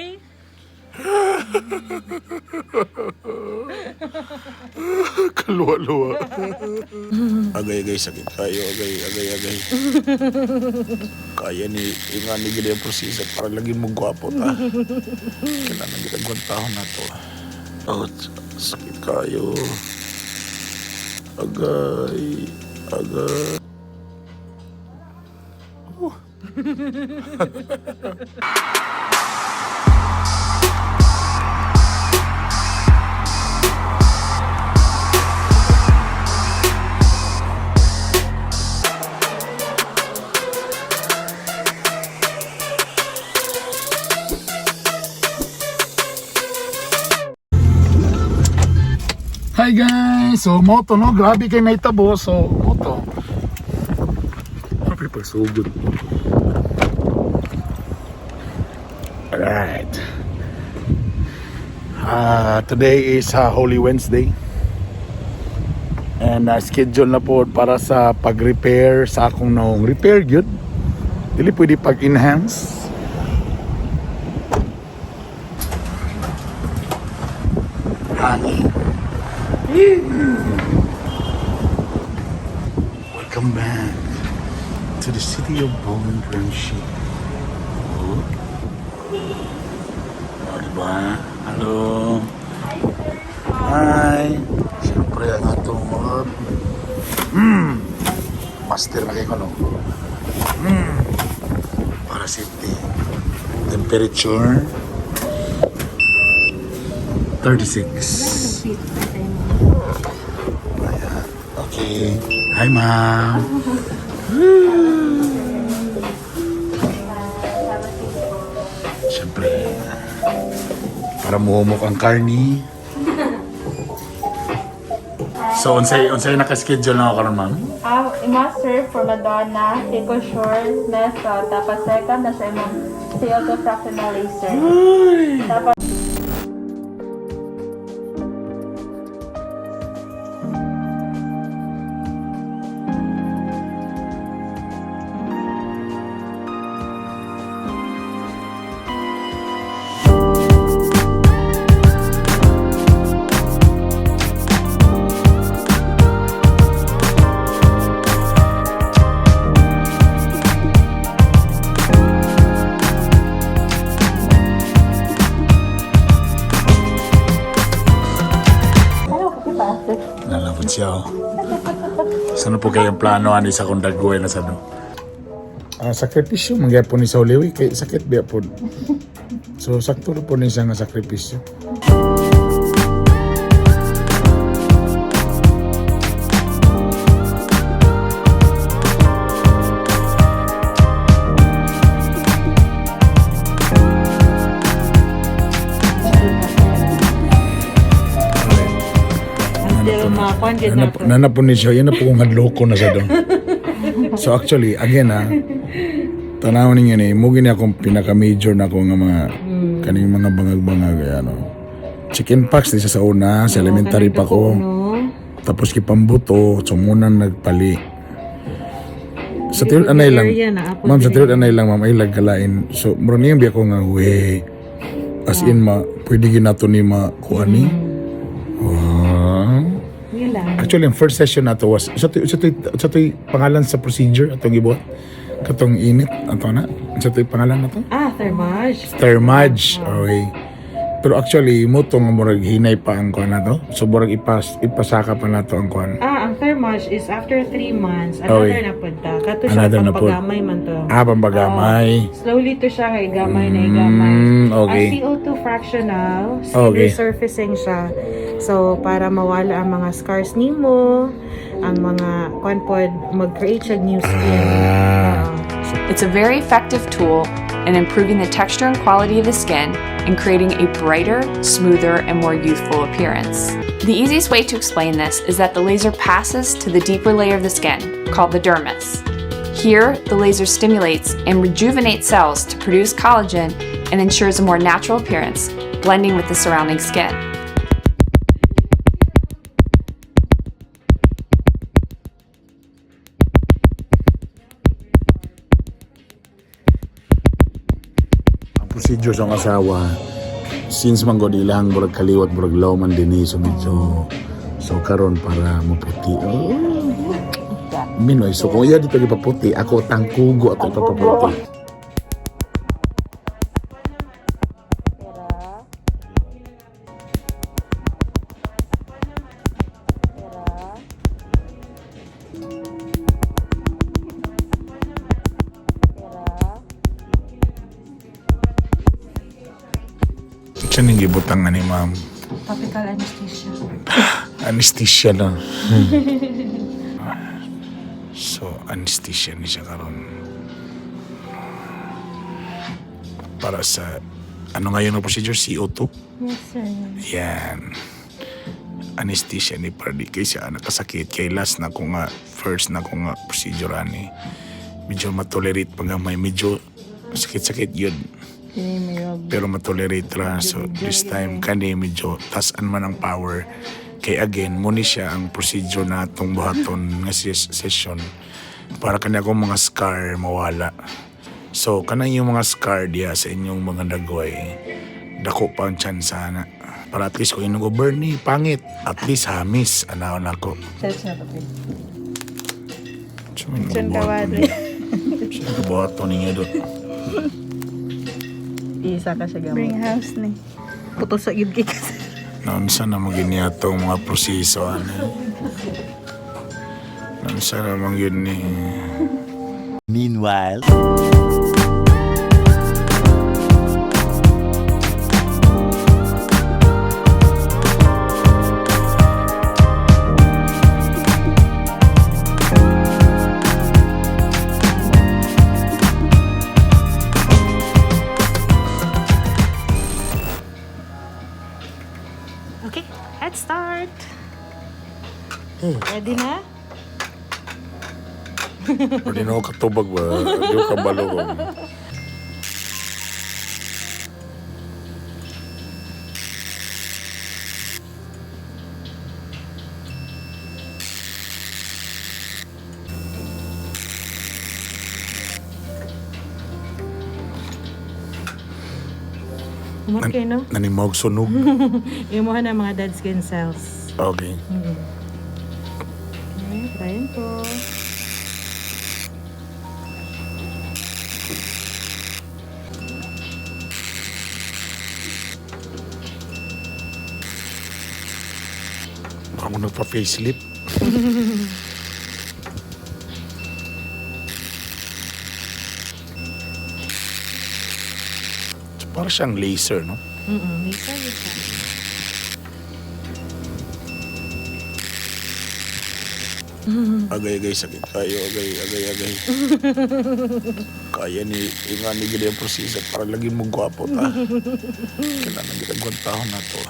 Agay. Kaluwa-luwa. Agay, agay, sakit kayo. Agay, agay, agay. Kaya ni, inga ni gid ang proseso para lagi mo gwapo ta. Kailangan gid ang kwentahon na to. Oh, sakit kayo. Agay, agay. Oh. Hi guys! So moto no, grabe kay naitabo. So moto. Grabe pagsugod. Alright. Today is Holy Wednesday. And schedule na po para sa pag-repair sa akong naong repair gyud. Dili pwede pag-enhance. Hangin. Welcome back to the city of Bone Friendship. Oh. Oh, diba? Hello. Hi. Siyempre, ang atong master na kayo, no? Para safety. Temperature 36. Okay. Hi, ma'am. Siyempre, para muhumok ang karni. So, unsay naka-schedule na ako karon, ma'am? Ah, imo sir for Madonna, Eco Shore, Mesa, tapos second na siya imong CO2 fractional laser. Tapos Nalapot siya, oh. Saan po kayong plano ani sa kong dagway na sa do? Ah, sakripisyo mangyapon ni sa Holy Week kay sakit biya po. So sakto ra po ni siya nga sakripisyo. Until makuan gid Nana, nana po ni siya, yan na po kung hadloko na sa do. So actually, again ah, tanaw ninyo ni, mo gini akong pinaka-major na ako nga mga, kaning mga bangag-bangag, ay ano. Chicken pox di siya sa una, sa elementary pa ko. Tapos kipambuto, so muna nagpali. Sa tinud anay lang, ma'am, sa tinud anay lang, ma'am, ay lagkalain. So, mura niyang biya ko nga, we, as in, ma, pwede ginato ni ma, kuha ni. Ah. Actually, ang first session nato was, sa to pangalan sa procedure, atong gibuhat, katong init, ato na, sa to pangalan na to? Ah, thermage. Thermage, okay. Pero actually, mo tong murag hinay pa ang kuan na to. So, murag ipasaka pa na to ang kuan. Ah, ang thermage is after 3 months. Another Okay. na pud ta. Kato siya Another na pud. pampagamay man to. Ah, pambagamay. Oo. Slowly to siya nga igamay na igamay. Okay. Ang CO2 fractional, skin resurfacing siya. So, para mawala ang mga scars nimo, ang mga kuan pod, mag-create siya new skin. Ah. Oo. It's a very effective tool in improving the texture and quality of the skin and creating a brighter, smoother, and more youthful appearance. The easiest way to explain this is that the laser passes to the deeper layer of the skin, called the dermis. Here, the laser stimulates and rejuvenates cells to produce collagen and ensures a more natural appearance, blending with the surrounding skin. Ang Nagpa-procedure sa akong asawa. Since man gud ilang murag kaliwat murag law man dinhi, so medyo so karon para maputi. Oh. Minoy, so kung iya dito gipaputi, ako tangkugo ato ipapaputi. Siya ning gibutang ani, ma'am? Topical anesthesia. Anesthesia na. So, anesthesia ni siya karon. Para sa, ano ngayon ang procedure? CO2? Yes, sir. Yan. Anesthesia ni para di kay siya nakasakit. Kay last na ko nga, first na ko nga procedure ani. Medyo matolerate pa gamay. Medyo sakit-sakit yun. Pero matolerate ra. So this time kani medyo tasan man ang power. Kay again, muni siya ang procedure na atong buhaton nga session para kanya akong mga scar mawala. So kanang yung mga scar diya sa inyong mga dagway, dako pa ang chance na. Para at least kung inyong go burn ni, pangit. At least hamis, anaon ako. Search na to, please. Saan ka buhaton ninyo doon? Isa ka siya gamot. Bring house ni. Puto sa gid kay kasi. Naunsa na maging niya itong mga proseso, ano. Naunsa na yun ni. Meanwhile. Okay, let's start. Ready na? Pwede na ako katubag ba? Di ko kabalo ko. Umot kayo, no? Nanimog sunog. Imuha na mga dead skin cells. Okay. Okay, try ko. Baka mo nagpa-facelift. So, para siyang laser, no? Laser yun siya. Agay, agay, sakit kayo. Agay, agay, agay. Kaya ni, inga ni gila yung proseso para lagi mo gwapo ta. Kailangan kita gwantahon na to.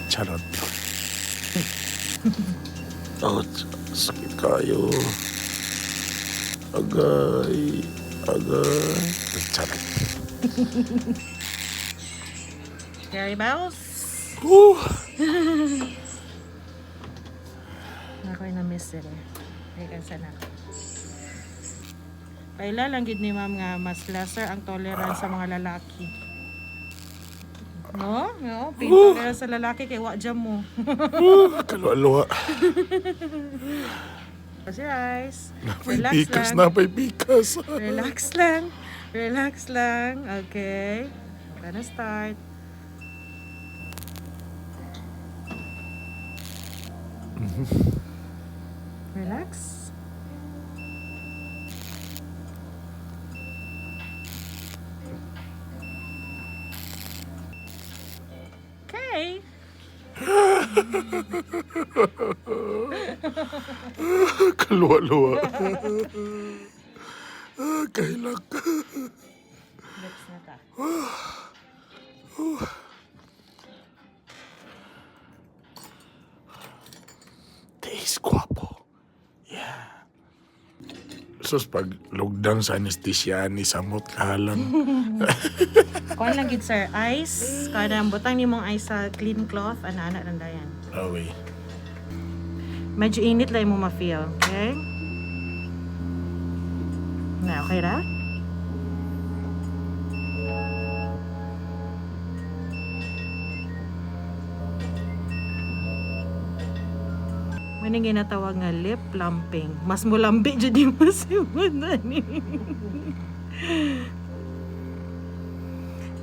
Charot. Oh, sakit kayo. Agay, agay. Charot. Gary Mouse. Woo! Ako yung na-miss din eh. Ay, kansa na ako. Paila lang gid ni ma'am nga mas lesser ang tolerance sa mga lalaki. No? No? Pain tolerance sa lalaki kay wa jam mo. Kaluwa-luwa. Close your eyes. Napay Relax pikas, lang. napay pikas. Relax lang. Relax lang. Okay. I'm gonna start. Relax. Okay. Kaluwa-luwa. Ah, kahilak. Lips na ta. Taste guwapo. Yeah. Sus, pag lugdang sa anesthesia ni samot kahalan. Kuan lang gid sir, ice. Kada butang nimong ice sa clean cloth, ana-ana lang dayan. Okay. Medyo init lang mo ma-feel, okay? Na, okay ra? Ano yung ginatawag nga lip plumping? Mas mulambi jud yung mas ni.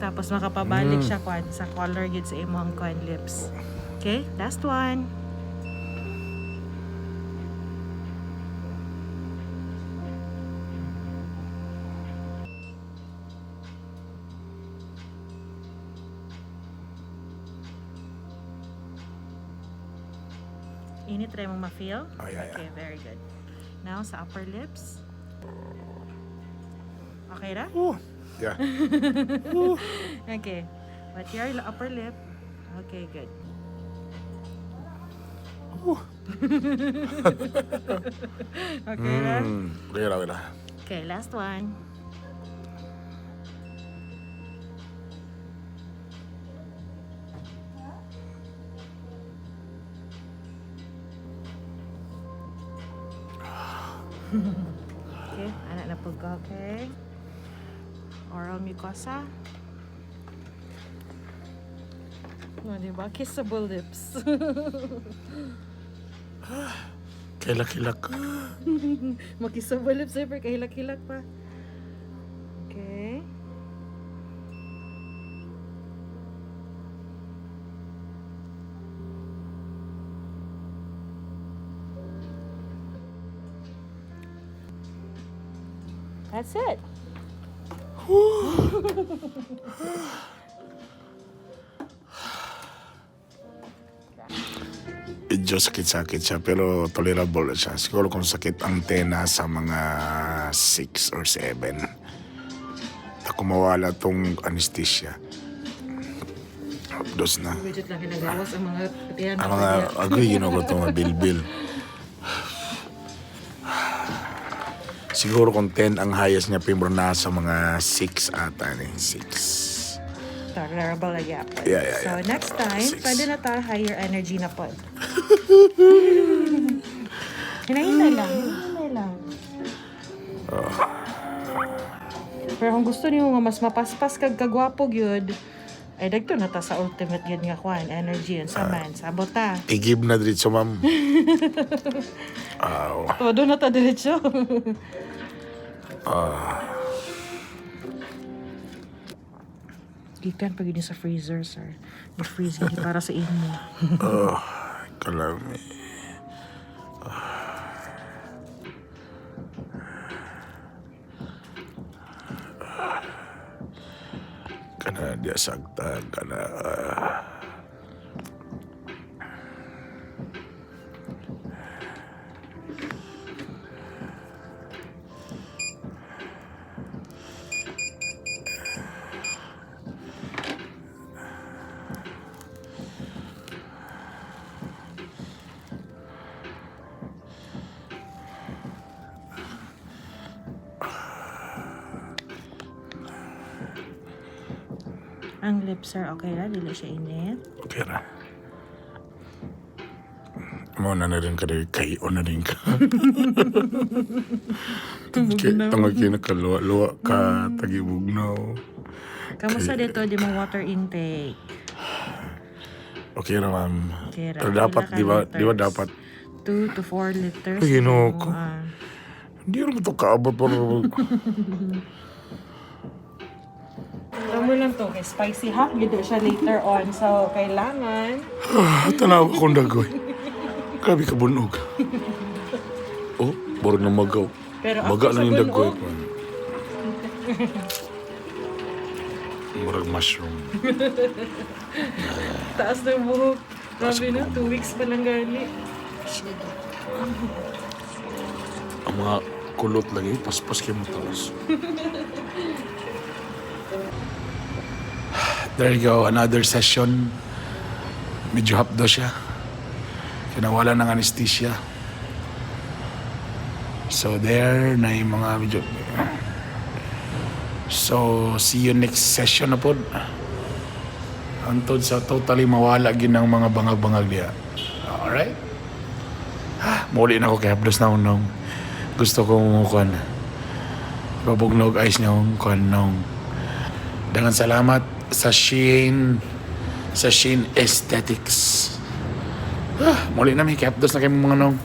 Tapos makapabalik siya kwan sa color gid sa imong kwan lips. Okay, last one. Init try mong ma-feel? Oh, yeah. Okay, very good. Now sa upper lips. Okay ra? Oh, yeah. Okay. What your upper lip? Okay, good. Okay ra? Okay ra, okay ra. Okay, last one. Okay, ana na po ko, okay? Oral mucosa. O, diba? Kissable lips. Kilak-kilak. Makissable lips, eh, pero kahilak-hilak pa. Okay. That's it. Medyo sakit-sakit siya pero tolerable siya. Siguro kung sakit ang tena sa mga 6 or 7. Ako mawala tong anesthesia. Dos na. Widget lang kinagawas ang mga tiyan. Ang mga agoy, yun ako itong bilbil. Siguro kung 10 ang highest niya, pero nasa mga 6 ata. Eh. 6. Tolerable lagi po. Yeah. So next time, 6. pwede na tayo higher energy na po. Hinahintay lang, hinahintay lang. Pero kung gusto niyo nga mas mapaspas kag kagwapo gyud, ay dagto na ta sa ultimate gyud nga kwan, energy and sa man, sabot ta. I-give na diretso, ma'am. Aw. Todo na ta diretso. Gikan pag yun sa freezer, sir. Ni-freeze gini para sa inyo. Oh, kalami. Kana diya sagta, kana... Ang lips, sir, okay ra? Dili siya init. Okay ra. Mo na na rin ka rin, kayo na rin ka. Tungod kayo nakaluwa-luwa ka, tagibugnaw. Kamusta dito di mo water intake? Okay ra, ma'am. Okay ra. Pero dapat, Pila ka di ba liters? dapat, 2 to 4 liters. Ay, Ginoo ko. Ah. hindi naman ito kaabot pero Tamo lang to, kay spicy hot gid siya later on. So, kailangan Tanaw akong dagoy. Grabe ka bunog. Oh, boro na magaw. Pero ako Maga sa lang yung dagoy. bunog. Murag mushroom. Taas ng buhok. Grabe na, 2 weeks pa lang gani. Ang mga kulot lagi, paspas kayo mataas. There you go, another session. Medyo hapdo siya. Kinawala ng anesthesia. So there na yung mga medyo... So, see you next session na po. Antod sa totally mawala gin ng mga bangag-bangag diya. Alright? Ha, muli na ako kay hapdos na unong. Gusto kong kuan. Babugnog eyes niya akong kuan nung. Dangan salamat sa Shane Aesthetics. Ah, muli na mi, kay hapdos na kay mga nong.